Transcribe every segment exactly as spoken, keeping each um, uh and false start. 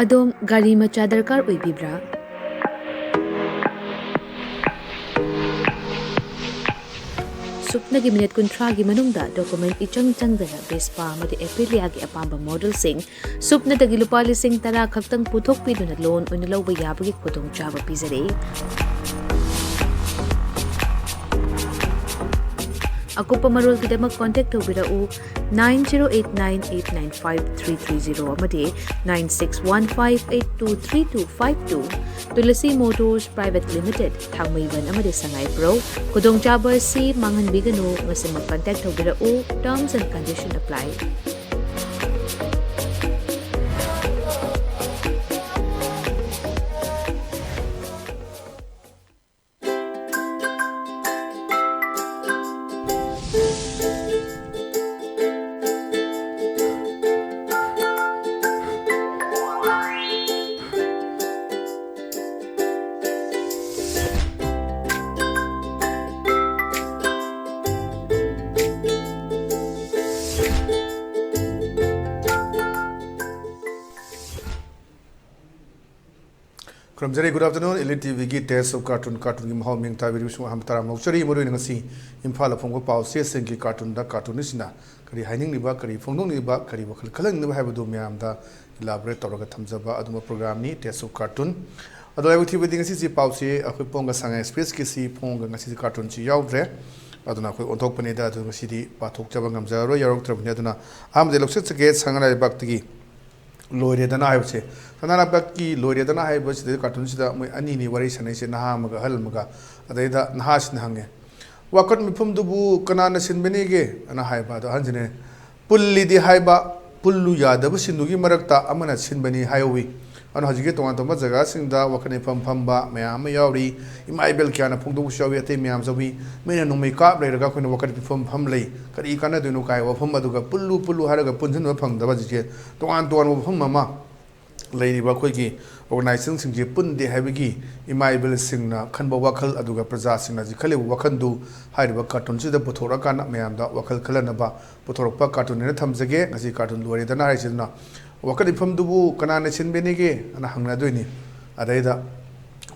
ꯑꯗꯣꯝ ꯒꯥꯔꯤ ꯃꯆꯥ ꯗꯔꯀꯥꯔ ꯑꯣꯏꯕꯤꯕ꯭ꯔꯥ? ꯁꯨꯞꯅꯒꯤ ꯃꯤꯅꯤꯠ ꯀꯨꯟꯊ꯭ꯔꯥꯒꯤ ꯃꯅꯨꯡꯗ ꯗꯣꯀꯨꯃꯦꯟ ꯏꯆꯪ ꯆꯪꯗꯅ ꯚꯦꯁꯄꯥ ꯑꯃꯗꯤ ꯑꯦꯄ꯭ꯔꯤꯂꯤꯌꯥꯒꯤ ꯑꯄꯥꯝꯕ ꯃꯣꯗꯦꯜꯁꯤꯡ ꯁꯨꯞꯅꯗꯒꯤ ꯂꯨꯄꯥ ꯂꯤꯁꯤꯡ ꯇꯔꯥ ꯈꯛꯇꯪ ꯄꯨꯊꯣꯛꯄꯤꯗꯨꯅ ꯂꯣꯟ ꯑꯣꯏꯅ ꯂꯧꯕ ꯌꯥꯕꯒꯤ ꯈꯨꯗꯣꯡꯆꯥꯕ ꯄꯤꯖꯔꯤ꯫ ꯑꯀꯨꯞꯄ ꯃꯔꯣꯜꯒꯤꯗꯃꯛ ꯀꯣꯟꯇꯦꯛ ꯇꯧꯕꯤꯔꯛꯎ, nine zero eight nine eight nine five three three zero ꯑꯃꯗꯤ nine six one five eight two three two five two꯫ Tulsi motors private limited, ꯊꯥꯡꯃꯩꯕꯟ ꯑꯃꯗꯤ ꯁꯉꯥꯏꯄ꯭ꯔꯧ꯫ ꯈꯨꯗꯣꯡꯆꯥꯕ ꯑꯁꯤ ꯃꯥꯡꯍꯟꯕꯤꯒꯅꯨ, ꯉꯁꯤꯃꯛ ꯀꯟꯇꯦꯛ ꯇꯧꯕꯤꯔꯛꯎ꯫ Terms and condition apply꯫ ꯈꯨꯔꯨꯝꯖꯔꯤ꯫ Good afternoon, Elite T ꯚꯤꯒꯤ Taste of Cartoon, ꯀꯥꯔꯇꯨꯟꯒꯤ ꯃꯍꯥꯎ ꯃꯤꯡ ꯇꯥꯕꯤꯔꯤꯕꯁꯤꯡ ꯑꯍꯥꯟꯕ ꯇꯔꯥꯝꯅ ꯑꯣꯛꯆꯔꯤ꯫ ꯃꯔꯨꯑꯣꯏꯅ ꯉꯁꯤ ꯏꯝꯐꯥꯜꯗ ꯐꯣꯡꯕ ꯄꯥꯎ ꯆꯦꯁꯤꯡꯒꯤ ꯀꯥꯔꯇꯨꯟꯗ ꯀꯥꯔꯇꯨꯟꯁꯤꯡꯅ ꯀꯔꯤ ꯍꯥꯏꯅꯤꯡꯂꯤꯕ, ꯀꯔꯤ ꯐꯣꯡꯗꯣꯛꯅꯤꯡꯂꯤꯕ, ꯀꯔꯤ ꯋꯥꯈꯜ ꯈꯜꯍꯟꯅꯤꯡꯂꯤꯕ ꯍꯥꯏꯕꯗꯨ ꯃꯌꯥꯝꯗ elaborate ꯇꯧꯔꯒ ꯊꯝꯖꯕ ꯑꯗꯨꯝꯕ programꯅꯤ Taste of Cartoon꯫ ꯑꯗꯣ ꯂꯥꯏꯕꯛ ꯊꯤꯕꯗꯤ ꯉꯁꯤꯁꯤ ꯄꯥꯎꯁꯤ ꯑꯩꯈꯣꯏ ꯐꯣꯡꯒ ꯁꯉꯥꯏ ꯑꯦꯛꯁꯄ꯭ꯔꯦꯁꯀꯤꯁꯤ ꯐꯣꯡꯒ ꯉꯁꯤꯁꯤ ꯀꯥꯔꯇꯨꯟꯁꯤ ꯌꯥꯎꯗ꯭ꯔꯦ꯫ ꯑꯗꯨꯅ ꯑꯩꯈꯣꯏ ꯑꯣꯟꯊꯣꯛꯄꯅꯤꯗ, ꯑꯗꯨ ꯉꯁꯤꯗꯤ ꯄꯥꯊꯣꯛꯆꯕ ꯉꯝꯖꯔꯔꯣꯏ, ꯌꯥꯎꯔꯛꯇ꯭ꯔꯕꯅꯤ꯫ ꯑꯗꯨꯅ ꯑꯍꯥꯟꯕꯗ ꯂꯧꯁꯤꯟꯖꯒꯦ, ꯁꯉꯥꯏ ꯂꯩꯕꯥꯛꯇꯒꯤ ꯂꯣꯏꯔꯦꯗꯅ ꯍꯥꯏꯕꯁꯦ꯫ ꯁꯅꯥ ꯂꯩꯕꯥꯛꯀꯤ ꯂꯣꯏꯔꯦꯗꯅ ꯍꯥꯏꯕꯁꯤꯗ ꯀꯥꯔꯇꯨꯟꯁꯤꯗ ꯃꯣꯏ ꯑꯅꯤꯅꯤ ꯋꯥꯔꯤ ꯁꯥꯟꯅꯩꯁꯦ, ꯅꯍꯥ ꯑꯃꯒ ꯑꯍꯜ ꯑꯃꯒ꯫ ꯑꯗꯩꯗ ꯅꯍꯥꯁꯤꯅ ꯍꯪꯉꯦ, "ꯋꯥꯀꯠ ꯃꯤꯐꯝꯗꯨꯕꯨ ꯀꯅꯥꯅ ꯁꯤꯟꯕꯅꯤꯒꯦ?" ꯑꯅ ꯍꯥꯏꯕ꯫ ꯑꯗꯣ ꯑꯍꯟꯁꯤꯅ, "ꯄꯨꯜꯂꯤꯗꯤ ꯍꯥꯏꯕ, ꯄꯨꯜꯂꯨ ꯌꯥꯗꯕꯁꯤꯡꯗꯨꯒꯤ ꯃꯔꯛꯇ ꯑꯃꯅ ꯁꯤꯟꯕꯅꯤ ꯍꯥꯏꯍꯧꯋꯤ"꯫ ꯑꯗꯨꯅ ꯍꯧꯖꯤꯛꯀꯤ ꯇꯣꯉꯥꯟ ꯇꯣꯉꯥꯟꯕ ꯖꯒꯥꯁꯤꯡꯗ ꯋꯥꯀꯠ ꯃꯤꯐꯝ ꯐꯝꯕ ꯃꯌꯥꯝ ꯑꯃ ꯌꯥꯎꯔꯤ꯫ ꯏꯃꯥ ꯏꯕꯦꯜ ꯀꯌꯥꯅ ꯐꯣꯡꯗꯣꯛꯄꯁꯨ ꯌꯥꯎꯏ, ꯑꯇꯩ ꯃꯌꯥꯝꯁꯨ ꯌꯥꯎꯏ꯫ ꯃꯤꯅ ꯅꯣꯡꯃꯩ ꯀꯥꯞ ꯂꯩꯔꯒ ꯑꯩꯈꯣꯏꯅ ꯋꯥꯀꯠ ꯃꯤꯐꯝ ꯐꯝ ꯂꯩ, ꯀꯔꯤ ꯀꯥꯟꯅꯗꯣꯏꯅꯣ ꯀꯥꯏ ꯋꯥꯐꯝ ꯑꯗꯨꯒ ꯄꯨꯜꯂꯨ ꯄꯨꯜꯂꯨ ꯍꯥꯏꯔꯒ ꯄꯨꯟꯁꯤꯟꯕ ꯐꯪꯗꯕ ꯍꯧꯖꯤꯛꯁꯦ ꯇꯣꯉꯥꯟ ꯇꯣꯉꯥꯟꯕ ꯋꯥꯐꯝ ꯑꯃ ꯂꯩꯔꯤꯕ ꯑꯩꯈꯣꯏꯒꯤ organizationꯁꯤꯡꯁꯦ ꯄꯨꯟꯗꯦ ꯍꯥꯏꯕꯒꯤ ꯏꯃꯥ ꯏꯕꯦꯜꯁꯤꯡꯅ ꯈꯟꯕ ꯋꯥꯈꯜ ꯑꯗꯨꯒ ꯄ꯭ꯔꯖꯥꯁꯤꯡꯅ ꯍꯧꯖꯤꯛ ꯈꯜꯂꯤꯕ ꯋꯥꯈꯜꯗꯨ ꯍꯥꯏꯔꯤꯕ ꯀꯥꯔꯇꯨꯟꯁꯤꯗ ꯄꯨꯊꯣꯔꯛꯑꯀꯥꯟꯗ ꯃꯌꯥꯝꯗ ꯋꯥꯈꯜ ꯈꯜꯍꯟꯅꯕ ꯄꯨꯊꯣꯔꯛꯄ ꯀꯥꯔꯇꯨꯟꯅꯦꯅ ꯊꯝꯖꯒꯦ꯫ ꯉꯁꯤ ꯀꯥꯔꯇꯨꯟ ꯂꯣꯏꯔꯦꯗꯅ ꯍꯥꯏꯔꯤꯁꯤꯗꯅ ꯋꯥꯀꯠ ꯃꯤꯐꯝꯗꯨꯕꯨ ꯀꯅꯥꯅ ꯁꯤꯟꯕꯅꯤꯒꯦ ꯑꯅ ꯍꯪꯅꯗꯣꯏꯅꯤ꯫ ꯑꯗꯩꯗ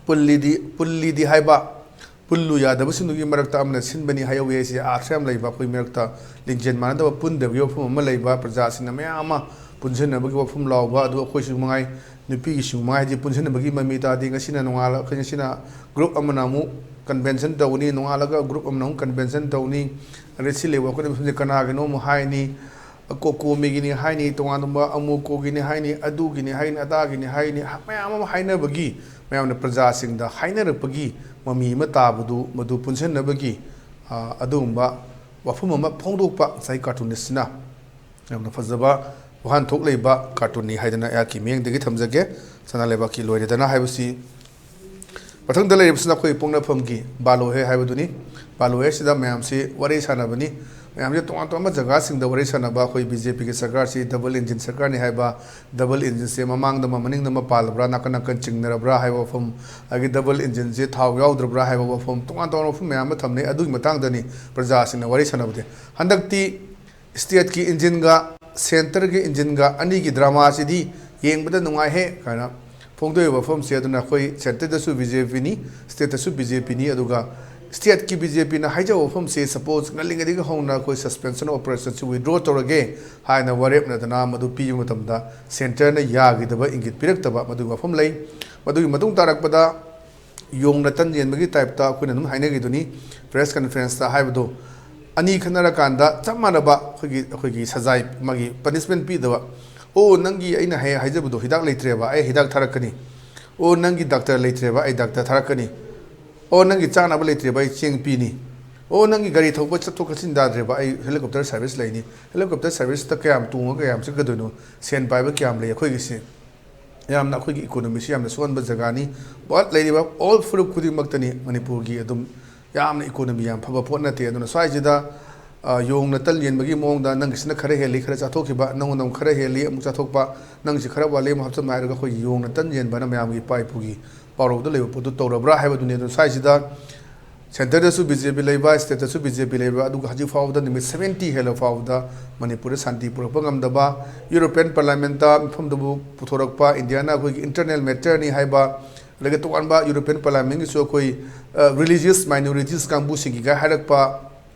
ꯄꯨꯜꯂꯤꯗꯤ, ꯄꯨꯜꯂꯤꯗꯤ ꯍꯥꯏꯕ, ꯄꯨꯜꯂꯨ ꯌꯥꯗꯕꯁꯤꯡꯗꯨꯒꯤ ꯃꯔꯛꯇ ꯑꯃꯅ ꯁꯤꯟꯕꯅꯤ ꯍꯥꯏꯍꯧꯋꯤ ꯍꯥꯏꯁꯦ ꯑꯥꯔꯊ ꯌꯥꯝ ꯂꯩꯕ, ꯑꯩꯈꯣꯏ ꯃꯔꯛꯇ ꯂꯤꯡꯖꯦꯜ ꯃꯥꯟꯅꯗꯕ, ꯄꯨꯟꯗꯕꯒꯤ ꯋꯥꯐꯝ ꯑꯃ ꯂꯩꯕ, ꯄ꯭ꯔꯖꯥꯁꯤꯡꯅ ꯃꯌꯥꯝ ꯑꯃ ꯄꯨꯟꯁꯤꯟꯅꯕꯒꯤ ꯋꯥꯐꯝ ꯂꯥꯎꯕ, ꯑꯗꯨ ꯑꯩꯈꯣꯏꯁꯨ ꯃꯉꯥꯏ, ꯅꯨꯄꯤꯒꯤꯁꯨ ꯃꯉꯥꯏ, ꯍꯥꯏꯗꯤ ꯄꯨꯟꯁꯤꯟꯅꯕꯒꯤ ꯃꯃꯤ ꯇꯥꯗꯦ꯫ ꯉꯁꯤꯅ ꯅꯣꯡꯉꯥꯜꯂ-, ꯑꯩꯈꯣꯏ ꯉꯁꯤꯅ ꯒ꯭ꯔꯨꯞ ꯑꯃꯅ ꯑꯃꯨꯛ ꯀꯟꯚꯦꯟꯁꯟ ꯇꯧꯅꯤ, ꯅꯣꯡꯉꯥꯜꯂꯒ ꯒ꯭ꯔꯨꯞ ꯑꯃꯅ ꯑꯃꯨꯛ ꯀꯟꯚꯦꯟꯁꯟ ꯇꯧꯅꯤ, ꯑꯗꯩ ꯁꯤ ꯂꯩꯕ ꯋꯥꯀꯠ ꯃꯤꯐꯝꯁꯦ ꯀꯅꯥꯒꯤꯅꯣ ꯑꯃꯨꯛ ꯍꯥꯏꯅꯤ, ꯀꯣꯀꯣꯃꯤꯒꯤꯅꯤ ꯍꯥꯏꯅꯤ, ꯇꯣꯉꯥꯟ ꯇꯣꯉꯥꯟꯕ ꯑꯃꯨꯀꯣꯒꯤꯅꯤ ꯍꯥꯏꯅꯤ, ꯑꯗꯨꯒꯤꯅꯤ ꯍꯥꯏꯅꯤ, ꯑꯗꯥꯒꯤꯅꯤ ꯍꯥꯏꯅꯤ, ꯃꯌꯥꯝ ꯑꯃ ꯍꯥꯏꯅꯕꯒꯤ, ꯃꯌꯥꯝꯅ ꯄ꯭ꯔꯖꯥꯁꯤꯡꯗ ꯍꯥꯏꯅꯔꯛꯄꯒꯤ ꯃꯃꯤ ꯑꯃ ꯇꯥꯕꯗꯨ, ꯃꯗꯨ ꯄꯨꯟꯁꯤꯟꯅꯕꯒꯤ, ꯑ, ꯑꯗꯨꯒꯨꯝꯕ ꯋꯥꯐꯝ ꯑꯃ ꯐꯣꯡꯗꯣꯛꯄ ꯉꯁꯥꯏ ꯀꯥꯔꯇꯨꯅꯤꯁꯁꯤꯅ꯫ ꯌꯥꯝꯅ ꯐꯖꯕ ꯋꯥꯍꯟꯊꯣꯛ ꯂꯩꯕ ꯀꯥꯔꯇꯨꯟꯅꯤ ꯍꯥꯏꯗꯅ ꯑꯩꯍꯥꯛꯀꯤ ꯃꯤꯠꯌꯦꯡꯗꯒꯤ ꯊꯝꯖꯒꯦ꯫ ꯁꯅꯥ ꯂꯩꯕꯥꯛꯀꯤ ꯂꯣꯏꯔꯦꯗꯅ ꯍꯥꯏꯕꯁꯤ ꯃꯊꯪꯗ ꯂꯩꯔꯤꯕꯁꯤꯅ ꯑꯩꯈꯣꯏ ꯄꯣꯛꯅꯐꯝꯒꯤ ꯕꯥꯂꯣꯍꯦ ꯍꯥꯏꯕꯗꯨꯅꯤ꯫ ꯕꯥꯂꯣꯍꯦꯁꯤꯗ ꯃꯌꯥꯝꯁꯤ ꯋꯥꯔꯤ ꯁꯥꯟꯅꯕꯅꯤ꯫ ꯃꯌꯥꯝꯁꯤ ꯇꯣꯉꯥꯟ ꯇꯣꯉꯥꯟꯕ ꯖꯒꯥꯁꯤꯡꯗ ꯋꯥꯔꯤ ꯁꯥꯟꯅꯕ, ꯑꯩꯈꯣꯏ ꯕꯤ ꯖꯦ ꯄꯤꯒꯤ ꯁꯔꯀꯥꯔꯁꯤ ꯗꯕꯜ ꯏꯟꯖꯤꯟ ꯁꯔꯀꯥꯔꯅꯤ ꯍꯥꯏꯕ, ꯗꯕꯜ ꯏꯟꯖꯤꯟꯁꯦ ꯃꯃꯥꯡꯗ ꯑꯃ ꯃꯅꯤꯡꯗ ꯑꯃ ꯄꯥꯜꯂꯕ꯭ꯔꯥ, ꯅꯥꯀꯟ ꯅꯥꯀꯟ ꯆꯤꯡꯅꯔꯕ꯭ꯔꯥ ꯍꯥꯏꯕ ꯋꯥꯐꯝ, ꯑꯗꯒꯤ ꯗꯕꯜ ꯏꯟꯖꯤꯟꯁꯦ ꯊꯥꯎ ꯌꯥꯎꯗ꯭ꯔꯕ꯭ꯔꯥ ꯍꯥꯏꯕ ꯋꯥꯐꯝ, ꯇꯣꯉꯥꯟ ꯇꯣꯉꯥꯟꯕ ꯋꯥꯐꯝ ꯃꯌꯥꯝ ꯑꯃ ꯊꯝꯅꯩ꯫ ꯑꯗꯨꯒꯤ ꯃꯇꯥꯡꯗꯅꯤ ꯄ꯭ꯔꯖꯥꯁꯤꯡꯅ ꯋꯥꯔꯤ ꯁꯥꯟꯅꯕꯗꯤ꯫ ꯍꯟꯗꯛꯇꯤ ꯁ꯭ꯇꯦꯠꯀꯤ ꯏꯟꯖꯤꯟꯒ ꯁꯦꯟꯇꯔꯒꯤ ꯏꯟꯖꯤꯟꯒ ꯑꯅꯤꯒꯤ ꯗ꯭ꯔꯃꯥꯁꯤꯗꯤ ꯌꯦꯡꯕꯗ ꯅꯨꯡꯉꯥꯏꯍꯦ ꯀꯥꯏꯅ ꯐꯣꯡꯗꯣꯛꯏꯕ ꯋꯥꯐꯝꯁꯦ꯫ ꯑꯗꯨꯅ ꯑꯩꯈꯣꯏ ꯁꯦꯟꯇꯔꯗꯁꯨ ꯕꯤ ꯖꯦ ꯄꯤꯅꯤ, ꯁ꯭ꯇꯦꯠꯇꯁꯨ ꯕꯤ ꯖꯦ ꯄꯤꯅꯤ, ꯑꯗꯨꯒ ꯁ꯭ꯇꯦꯠꯀꯤ ꯕꯤ ꯖꯦ ꯄꯤꯅ ꯍꯥꯏꯖꯕ ꯋꯥꯐꯝꯁꯦ, ꯁꯄꯣꯖ ꯉꯜꯂꯤꯉꯩꯗꯒꯤ ꯍꯧꯅ ꯑꯩꯈꯣꯏ ꯁꯁꯄꯦꯟꯁꯟ ꯑꯣꯄꯔꯦꯁꯟꯁꯤ ꯋꯤꯗ꯭ꯔꯣ ꯇꯧꯔꯒꯦ ꯍꯥꯏꯅ ꯋꯥꯔꯦꯞꯅꯗꯅ ꯃꯗꯨ ꯄꯤꯕ ꯃꯇꯝꯗ ꯁꯦꯟꯇꯔꯅ ꯌꯥꯈꯤꯗꯕ, ꯏꯪꯒꯤꯠ ꯄꯤꯔꯛꯇꯕ, ꯃꯗꯨꯒꯤ ꯋꯥꯐꯝ ꯂꯩ꯫ ꯃꯗꯨꯒꯤ ꯃꯇꯨꯡ ꯇꯥꯔꯛꯄꯗ ꯌꯣꯡꯅ ꯇꯟ ꯌꯦꯟꯕꯒꯤ ꯇꯥꯏꯞꯇ ꯑꯩꯈꯣꯏꯅ ꯑꯗꯨꯝ ꯍꯥꯏꯅꯈꯤꯗꯨꯅꯤ, ꯄ꯭ꯔꯦꯁ ꯀꯟꯐꯔꯦꯟꯁꯇ ꯍꯥꯏꯕꯗꯣ꯫ ꯑꯅꯤ ꯈꯠꯅꯔꯀꯥꯟꯗ ꯆꯞ ꯃꯥꯟꯅꯕ ꯑꯩꯈꯣꯏꯒꯤ, ꯑꯩꯈꯣꯏꯒꯤ ꯁꯖꯥꯏ, ꯃꯥꯒꯤ ꯄꯅꯤꯁꯃꯦꯟ ꯄꯤꯗꯕ꯫ "ꯑꯣ, ꯅꯪꯒꯤ ꯑꯩꯅ ꯍꯥꯏ-, ꯍꯥꯏꯖꯕꯗꯣ ꯍꯤꯗꯥꯛ ꯂꯩꯇ꯭ꯔꯦꯕ, ꯑꯩ ꯍꯤꯗꯥꯛ ꯊꯥꯔꯛꯀꯅꯤ꯫ ꯑꯣ, ꯅꯪꯒꯤ ꯗꯥꯛꯇꯔ ꯂꯩꯇ꯭ꯔꯦꯕ, ꯑꯩ ꯗꯥꯛꯇꯔ ꯊꯥꯔꯛꯀꯅꯤ꯫ ꯑꯣ, ꯅꯪꯒꯤ ꯆꯥꯅꯕ ꯂꯩꯇ꯭ꯔꯦꯕ, ꯑꯩ ꯆꯦꯡ ꯄꯤꯅꯤ꯫ ꯑꯣ, ꯅꯪꯒꯤ ꯒꯥꯔꯤ ꯊꯧꯕ ꯆꯠꯊꯣꯛ ꯆꯠꯁꯤꯟ ꯌꯥꯗ꯭ꯔꯦꯕ, ꯑꯩ ꯍꯦꯂꯤꯀꯣꯞꯇꯔ ꯁꯥꯔꯚꯤꯁ ꯂꯩꯅꯤ꯫ ꯍꯦꯂꯤꯀꯣꯞꯇꯔ ꯁꯥꯔꯚꯤꯁꯇ ꯀꯌꯥꯝ ꯇꯣꯡꯉꯒ ꯀꯌꯥꯝ ꯆꯠꯀꯗꯣꯏꯅꯣ? ꯁꯦꯟ ꯄꯥꯏꯕ ꯀꯌꯥꯝ ꯂꯩ ꯑꯩꯈꯣꯏꯒꯤꯁꯦ?" ꯌꯥꯝꯅ ꯑꯩꯈꯣꯏꯒꯤ ꯏꯀꯣꯅꯣꯃꯤꯁꯤ ꯌꯥꯝꯅ ꯁꯣꯛꯍꯟꯕ ꯖꯒꯥꯅꯤ꯫ But ꯂꯩꯔꯤꯕ all ꯐꯨꯔꯨꯞ ꯈꯨꯗꯤꯡꯃꯛꯇꯅꯤ ꯃꯅꯤꯄꯨꯔꯒꯤ ꯑꯗꯨꯝ ꯌꯥꯝꯅ ꯏꯀꯣꯅꯣꯃꯤ ꯌꯥꯝ ꯐꯕ ꯄꯣꯠ ꯅꯠꯇꯦ꯫ ꯑꯗꯨꯅ ꯁ꯭ꯋꯥꯏꯁꯤꯗ, ꯑ, ꯌꯣꯡꯅ ꯇꯟ ꯌꯦꯟꯕꯒꯤ ꯃꯑꯣꯡꯗ ꯅꯪꯒꯤꯁꯤꯅ ꯈꯔ ꯍꯦꯜꯂꯤ, ꯈꯔ ꯆꯥꯊꯣꯛꯈꯤꯕ, ꯅꯪꯉꯣꯟꯗ ꯑꯃꯨꯛ ꯈꯔ ꯍꯦꯜꯂꯤ, ꯑꯃꯨꯛ ꯆꯥꯊꯣꯛꯄ, ꯅꯪꯒꯤꯁꯤ ꯈꯔ ꯋꯥꯠꯂꯤ, ꯑꯃꯨꯛ ꯍꯥꯞꯆꯤꯟꯕ ꯍꯥꯏꯔꯒ ꯑꯩꯈꯣꯏꯒꯤ ꯌꯣꯡꯅ ꯇꯟ ꯌꯦꯟꯕꯅ ꯃꯌꯥꯝꯒꯤ ꯏꯄꯥ ꯏꯄꯨꯒꯤ ꯄꯥꯎꯔꯧꯗ ꯂꯩꯕ ꯄꯣꯠꯇꯨ ꯇꯧꯔꯕ꯭ꯔꯥ ꯍꯥꯏꯕꯗꯨꯅꯤ꯫ ꯑꯗꯨꯅ ꯁ꯭ꯋꯥꯏꯁꯤꯗ ꯁꯦꯟꯇꯔꯗꯁꯨ ꯕꯤ ꯖꯦ ꯄꯤ ꯂꯩꯕ, ꯁ꯭ꯇꯦꯠꯇꯁꯨ ꯕꯤ ꯖꯦ ꯄꯤ ꯂꯩꯕ, ꯑꯗꯨꯒ ꯍꯧꯖꯤꯛ ꯐꯥꯎꯕꯗ ꯅꯨꯃꯤꯠ ꯁꯕꯦꯟꯇꯤ ꯍꯦꯜꯂ ꯐꯥꯎꯕꯗ ꯃꯅꯤꯄꯨꯔꯗ ꯁꯥꯟꯇꯤ ꯄꯨꯔꯛꯄ ꯉꯝꯗꯕ, ꯌꯨꯔꯣꯄꯤꯌꯟ ꯄꯥꯔꯂꯥꯃꯦꯟꯠꯇ ꯃꯤꯐꯝꯗꯨꯕꯨ ꯄꯨꯊꯣꯔꯛꯄ, ꯏꯟꯗꯤꯌꯥꯅ ꯑꯩꯈꯣꯏꯒꯤ ꯏꯟꯇꯔꯅꯦꯜ ꯃꯦꯇꯔꯅꯤ ꯍꯥꯏꯕ, ꯑꯗꯒꯤ ꯇꯣꯉꯥꯟꯕ ꯌꯨꯔꯣꯄꯤꯌꯟ ꯄꯥꯔꯂꯥꯃꯦꯟꯠꯀꯤꯁꯨ ꯑꯩꯈꯣꯏ ꯔꯤꯂꯤꯖꯤꯌꯁ ꯃꯥꯏꯅꯣꯔꯤꯇꯤꯁ ꯀꯥꯡꯕꯨꯁꯤꯡꯒꯤꯒ ꯍꯥꯏꯔꯛꯄ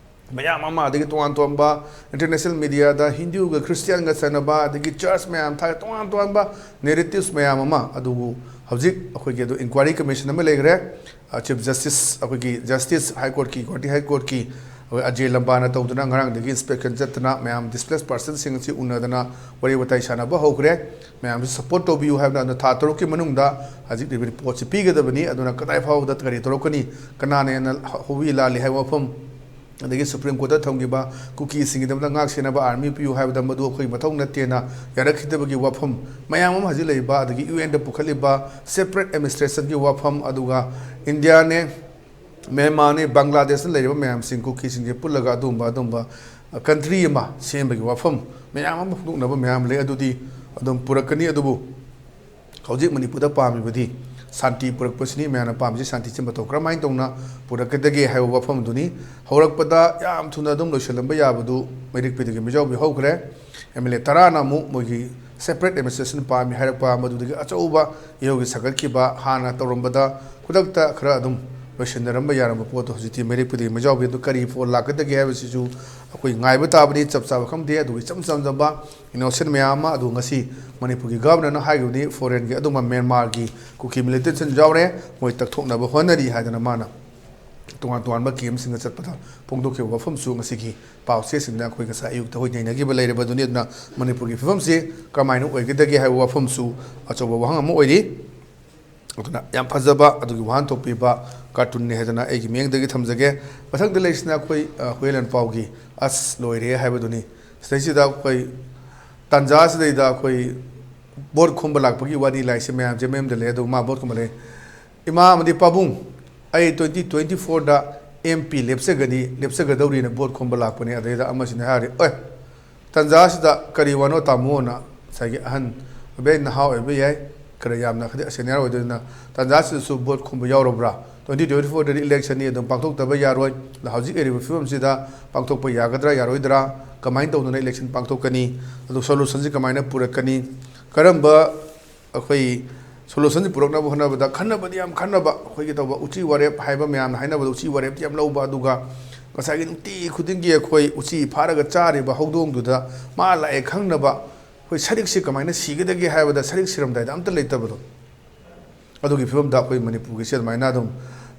ꯃꯌꯥꯝ ꯑꯃ, ꯑꯗꯒꯤ ꯇꯣꯉꯥꯟ ꯇꯣꯉꯥꯟꯕ ꯏꯟꯇꯔꯅꯦꯁꯅꯦꯜ ꯃꯤꯗꯤꯌꯥꯗ ꯍꯤꯟꯗꯨꯒ ꯈ꯭ꯔꯤꯁꯇꯤꯌꯥꯟꯒ ꯆꯠꯅꯕ, ꯑꯗꯒꯤ ꯆꯔꯆ ꯃꯌꯥꯝ ꯊꯥꯔ ꯇꯣꯉꯥꯟ ꯇꯣꯉꯥꯟꯕ ꯅꯦꯔꯦꯇꯤꯚꯁ ꯃꯌꯥꯝ ꯑꯃ, ꯑꯗꯨꯕꯨ ꯍꯧꯖꯤꯛ ꯑꯩꯈꯣꯏꯒꯤ ꯑꯗꯨ ꯏꯟꯀ꯭ꯋꯥꯏꯔꯤ ꯀꯃꯤꯁꯟ ꯑꯃ ꯂꯩꯈ꯭ꯔꯦ꯫ ꯆꯤꯐ ꯖꯁꯇꯤꯁ, ꯑꯩꯈꯣꯏꯒꯤ ꯖꯁꯇꯤꯁ ꯍꯥꯏ ꯀꯣꯔꯠꯀꯤ, ꯒꯨꯋꯥꯍꯥꯇꯤ ꯍꯥꯏ ꯀꯣꯔꯠꯀꯤ ꯑꯩꯈꯣꯏ ꯑꯖꯦ ꯂꯝꯕꯥꯅ ꯇꯧꯗꯨꯅ ꯉꯔꯥꯡꯗꯒꯤ ꯏꯟꯁꯄꯦꯛꯁꯟ ꯆꯠꯇꯅ ꯃꯌꯥꯝ ꯗꯤꯁꯄ꯭ꯂꯦꯁ ꯄꯥꯔꯁꯟꯁꯤꯡ ꯑꯁꯤ ꯎꯅꯗꯅ ꯋꯥꯔꯤ ꯋꯥꯇꯥꯏ ꯁꯥꯟꯅꯕ ꯍꯧꯈ꯭ꯔꯦ꯫ ꯃꯌꯥꯝꯁꯨ ꯁꯄꯣꯔꯠ ꯇꯧꯕꯤꯌꯨ ꯍꯥꯏꯕꯅ, ꯑꯗꯨꯅ ꯊꯥ ꯇꯔꯨꯛꯀꯤ ꯃꯅꯨꯡꯗ ꯍꯧꯖꯤꯛ ꯔꯤꯄꯣꯔꯠꯁꯤ ꯄꯤꯒꯗꯕꯅꯤ꯫ ꯑꯗꯨꯅ ꯀꯗꯥꯏ ꯐꯥꯎꯕꯗ ꯀꯔꯤ ꯇꯧꯔꯛꯀꯅꯤ, ꯀꯅꯥꯅ ꯍꯦꯟꯅ ꯍꯧꯕꯤ ꯂꯥꯜꯂꯤ ꯍꯥꯏꯕ ꯋꯥꯐꯝ, ꯑꯗꯒꯤ ꯁꯨꯄ꯭ꯔꯤꯝ ꯀꯣꯔꯠꯇ ꯊꯝꯈꯤꯕ ꯀꯨꯀꯤꯁꯤꯡꯒꯤꯗꯃꯛꯇ ꯉꯥꯛ ꯁꯦꯟꯅꯕ ꯑꯥꯔꯃꯤ ꯄꯤꯌꯨ ꯍꯥꯏꯕꯗ ꯃꯗꯨ ꯑꯩꯈꯣꯏ ꯃꯊꯧ ꯅꯠꯇꯦꯅ ꯌꯥꯔꯛꯈꯤꯗꯕꯒꯤ ꯋꯥꯐꯝ ꯃꯌꯥꯝ ꯑꯃ ꯍꯧꯖꯤꯛ ꯂꯩꯔꯤꯕ, ꯑꯗꯒꯤ ꯌꯨ ꯑꯦꯟꯗ ꯄꯨꯈꯠꯂꯤꯕ ꯁꯦꯄꯔꯦꯠ ꯑꯦꯗꯃꯤꯅꯤꯁꯇ꯭ꯔꯦꯁꯟꯒꯤ ꯋꯥꯐꯝ, ꯑꯗꯨꯒ ꯏꯟꯗꯤꯌꯥꯅꯦ, ꯃ꯭ꯌꯥꯟꯃꯥꯔꯅꯦ, ꯕꯪꯒ꯭ꯂꯥꯗꯦꯁꯇ ꯂꯩꯔꯤꯕ ꯃꯌꯥꯝꯁꯤꯡ, ꯀꯨꯀꯤꯁꯤꯡꯁꯦ ꯄꯨꯜꯂꯒ ꯑꯗꯨꯒꯨꯝꯕ, ꯑꯗꯨꯒꯨꯝꯕ ꯀꯟꯇ꯭ꯔꯤ ꯑꯃ ꯁꯦꯝꯕꯒꯤ ꯋꯥꯐꯝ ꯃꯌꯥꯝ ꯑꯃ ꯐꯣꯡꯗꯣꯛꯅꯕ ꯃꯌꯥꯝ ꯂꯩ꯫ ꯑꯗꯨꯗꯤ ꯑꯗꯨꯝ ꯄꯨꯔꯛꯀꯅꯤ꯫ ꯑꯗꯨꯕꯨ ꯍꯧꯖꯤꯛ ꯃꯅꯤꯄꯨꯔꯗ ꯄꯥꯝꯃꯤꯕꯗꯤ ꯁꯥꯟꯇꯤ ꯄꯨꯔꯛꯄꯁꯤꯅꯤ꯫ ꯃꯌꯥꯝꯅ ꯄꯥꯝꯃꯤꯁꯤ ꯁꯥꯟꯇꯤꯁꯤ꯫ ꯃꯇꯧ ꯀꯔꯝꯍꯥꯏꯅ ꯇꯧꯅ ꯄꯨꯔꯛꯀꯗꯒꯦ ꯍꯥꯏꯕ ꯋꯥꯐꯝꯗꯨꯅꯤ꯫ ꯍꯧꯔꯛꯄꯗ ꯌꯥꯝ ꯊꯨꯅ ꯑꯗꯨꯝ ꯂꯣꯏꯁꯤꯜꯂꯝꯕ ꯌꯥꯕꯗꯨ ꯃꯩꯔꯤꯛꯄꯤꯗꯒꯤ ꯃꯤꯖꯥꯎꯕꯤ ꯍꯧꯈ꯭ꯔꯦ꯫ ꯑꯦꯝ ꯑꯦꯜ ꯑꯦ ꯇꯔꯥꯅ ꯑꯃꯨꯛ ꯃꯣꯏꯒꯤ ꯁꯦꯄꯔꯦꯠ ꯑꯦꯗꯃꯤꯅꯤꯁꯇ꯭ꯔꯦꯁꯟ ꯄꯥꯝꯃꯤ ꯍꯥꯏꯔꯛꯄ, ꯃꯗꯨꯗꯒꯤ ꯑꯆꯧꯕ ꯏꯍꯧꯒꯤ ꯁꯥꯒꯠꯈꯤꯕ, ꯍꯥꯟꯅ ꯇꯧꯔꯝꯕꯗ ꯈꯨꯗꯛꯇ ꯈꯔ ꯑꯗꯨꯝ ꯂꯣꯏꯁꯤꯟꯅꯔꯝꯕ ꯌꯥꯔꯝꯕ ꯄꯣꯠꯇꯣ ꯍꯧꯖꯤꯛꯇꯤ ꯃꯩꯔꯤꯛꯄꯤꯗꯒꯤ ꯃꯤꯖꯥꯎꯕꯤ꯫ ꯑꯗꯨ ꯀꯔꯤ ꯐꯣꯜ ꯂꯥꯛꯀꯗꯒꯦ ꯍꯥꯏꯕꯁꯤꯁꯨ ꯑꯩꯈꯣꯏ ꯉꯥꯏꯕ ꯇꯥꯕꯅꯤ꯫ ꯆꯞ ꯆꯥꯕ ꯈꯪꯗꯦ꯫ ꯑꯗꯨꯒ ꯏꯆꯝ ꯆꯝꯖꯕ ꯏꯅꯣꯁꯦꯟ ꯃꯌꯥꯝ ꯑꯃ, ꯑꯗꯨ ꯉꯁꯤ ꯃꯅꯤꯄꯨꯔꯒꯤ ꯒꯚꯔꯅꯔꯅ ꯍꯥꯏꯈꯤꯕꯅꯤ, ꯐꯣꯔꯦꯟꯒꯤ ꯑꯗꯨꯒꯨꯝꯕ ꯃ꯭ꯌꯥꯟꯃꯥꯔꯒꯤ ꯀꯨꯀꯤ ꯃꯤꯂꯤꯇꯦꯟꯠꯁꯤꯡ ꯌꯥꯎꯔꯦ, ꯃꯣꯏ ꯇꯛꯊꯣꯛꯅꯕ ꯍꯣꯠꯅꯔꯤ ꯍꯥꯏꯗꯅ ꯃꯥꯅ ꯇꯣꯉꯥꯟ ꯇꯣꯉꯥꯟꯕ ꯀꯦꯝꯞꯁꯤꯡꯗ ꯆꯠꯄꯗ ꯐꯣꯡꯗꯣꯛꯈꯤꯕ ꯋꯥꯐꯝꯁꯨ ꯉꯁꯤꯒꯤ ꯄꯥꯎ ꯆꯦꯁꯤꯡꯗ ꯑꯩꯈꯣꯏ ꯉꯁꯥꯏ ꯑꯌꯨꯛꯇ ꯑꯩꯈꯣꯏ ꯅꯩꯅꯈꯤꯕ ꯂꯩꯔꯕꯗꯨꯅꯤ꯫ ꯑꯗꯨꯅ ꯃꯅꯤꯄꯨꯔꯒꯤ ꯐꯤꯕꯝꯁꯤ ꯀꯔꯝꯍꯥꯏꯅ ꯑꯣꯏꯒꯗꯒꯦ ꯍꯥꯏꯕ ꯋꯥꯐꯝꯁꯨ ꯑꯆꯧꯕ ꯋꯥꯍꯪ ꯑꯃ ꯑꯣꯏꯔꯤ꯫ ꯑꯗꯨꯅ ꯌꯥꯝ ꯐꯖꯕ ꯑꯗꯨꯒꯤ ꯋꯥꯍꯟꯊꯣꯛ ꯄꯤꯕ ꯀꯥꯔꯇꯨꯟꯅꯤ ꯍꯥꯏꯗꯅ ꯑꯩꯒꯤ ꯃꯤꯠꯌꯦꯡꯗꯒꯤ ꯊꯝꯖꯒꯦ꯫ ꯃꯊꯪꯗ ꯂꯩꯔꯤꯁꯤꯅ ꯑꯩꯈꯣꯏ, ꯑ, ꯍꯨꯏꯌꯦꯟ ꯂꯥꯟꯄꯥꯎꯒꯤ "ꯑꯁ ꯂꯣꯏꯔꯦ" ꯍꯥꯏꯕꯗꯨꯅꯤ꯫ ꯁꯤꯗꯩꯁꯤꯗ ꯑꯩꯈꯣꯏ ꯇꯥꯟꯖꯥꯁꯤꯗꯩꯗ ꯑꯩꯈꯣꯏ ꯚꯣꯠ ꯈꯣꯝꯕ ꯂꯥꯛꯄꯒꯤ ꯋꯥꯔꯤ ꯂꯥꯏꯁꯦ ꯃꯌꯥꯝꯁꯦ ꯃꯌꯨꯝꯗ ꯂꯩ, ꯑꯗꯨ ꯃꯥ ꯚꯣꯠ ꯈꯣꯝꯕ ꯂꯩ꯫ "ꯏꯃꯥ ꯑꯃꯗꯤ ꯄꯥꯕꯨꯡ, ꯑꯩ twenty twenty fourꯗ M P ꯂꯦꯞꯆꯒꯅꯤ, ꯂꯦꯞꯆꯒꯗꯧꯔꯤꯅ ꯚꯣꯠ ꯈꯣꯝꯕ ꯂꯥꯛꯄꯅꯦ"꯫ ꯑꯗꯩꯗ ꯑꯃꯁꯤꯅ ꯍꯥꯏꯔꯤ, "ꯑꯦ, ꯇꯥꯟꯖꯥꯁꯤꯗ ꯀꯔꯤ ꯋꯥꯅꯣ ꯇꯥꯃꯣꯅ?" ꯉꯁꯥꯏꯒꯤ ꯑꯍꯟ ꯑꯣꯏꯕ ꯌꯥꯏ, ꯅꯍꯥ ꯑꯣꯏꯕ ꯌꯥꯏ, ꯈꯔ ꯌꯥꯝꯅ ꯈꯔꯗꯤ ꯁꯦꯅꯤꯌꯔ ꯑꯣꯏꯗꯣꯏꯅ, "ꯇꯥꯟꯖꯥꯁꯤꯗꯁꯨ ꯚꯣꯠ ꯈꯣꯝꯕ ꯌꯥꯎꯔꯕ꯭ꯔꯥ? ꯇ꯭ꯋꯦꯟꯇꯤ ꯇ꯭ꯋꯦꯟꯇꯤ ꯐꯣꯔꯗꯗꯤ ꯏꯂꯦꯛꯁꯟꯅꯤ, ꯑꯗꯨꯝ ꯄꯥꯡꯊꯣꯛꯇꯕ ꯌꯥꯔꯣꯏ꯫ ꯑꯗ ꯍꯧꯖꯤꯛ ꯂꯩꯔꯤꯕ ꯐꯤꯕꯝꯁꯤꯗ ꯄꯥꯡꯊꯣꯛꯄ ꯌꯥꯒꯗ꯭ꯔꯥ ꯌꯥꯔꯣꯏꯗ꯭ꯔꯥ, ꯀꯃꯥꯏꯅ ꯇꯧꯗꯅ ꯏꯂꯦꯛꯁꯟ ꯄꯥꯡꯊꯣꯛꯀꯅꯤ, ꯑꯗꯨ ꯁꯣꯂꯨꯁꯟꯁꯤ ꯀꯃꯥꯏꯅ ꯄꯨꯔꯛꯀꯅꯤ, ꯀꯔꯝꯕ ꯑꯩꯈꯣꯏ ꯁꯣꯂꯨꯁꯟꯁꯤ ꯄꯨꯔꯛꯅꯕ ꯍꯣꯠꯅꯕꯗ ꯈꯟꯅꯕꯗꯤ ꯌꯥꯝ ꯈꯟꯅꯕ, ꯑꯩꯈꯣꯏꯒꯤ ꯇꯧꯕ ꯎꯆꯤ ꯋꯥꯔꯦꯞ ꯍꯥꯏꯕ ꯃꯌꯥꯝꯅ ꯍꯥꯏꯅꯕꯗ ꯎꯆꯤ ꯋꯥꯔꯦꯞꯇꯤ ꯌꯥꯝ ꯂꯧꯕ, ꯑꯗꯨꯒ ꯉꯁꯥꯏꯒꯤ ꯅꯨꯡꯇꯤ ꯈꯨꯗꯤꯡꯒꯤ ꯑꯩꯈꯣꯏ ꯎꯆꯤ ꯐꯥꯔꯒ ꯆꯥꯔꯤꯕ ꯍꯧꯗꯣꯡꯗꯨꯗ ꯃꯥ ꯂꯥꯛꯑꯦ ꯈꯪꯅꯕ ꯑꯩꯈꯣꯏ ꯁꯔꯤꯛꯁꯤ ꯀꯃꯥꯏꯅ ꯁꯤꯒꯗꯒꯦ ꯍꯥꯏꯕꯗ ꯁꯔꯤꯛ ꯁꯤꯔꯝꯗꯥꯏꯗ ꯑꯝꯇ ꯂꯩꯇꯕꯗꯣ꯫ ꯑꯗꯨꯒꯤ ꯐꯤꯕꯝꯗ ꯑꯩꯈꯣꯏ ꯃꯅꯤꯄꯨꯔꯒꯤꯁꯦ ꯑꯗꯨꯃꯥꯏꯅ ꯑꯗꯨꯝ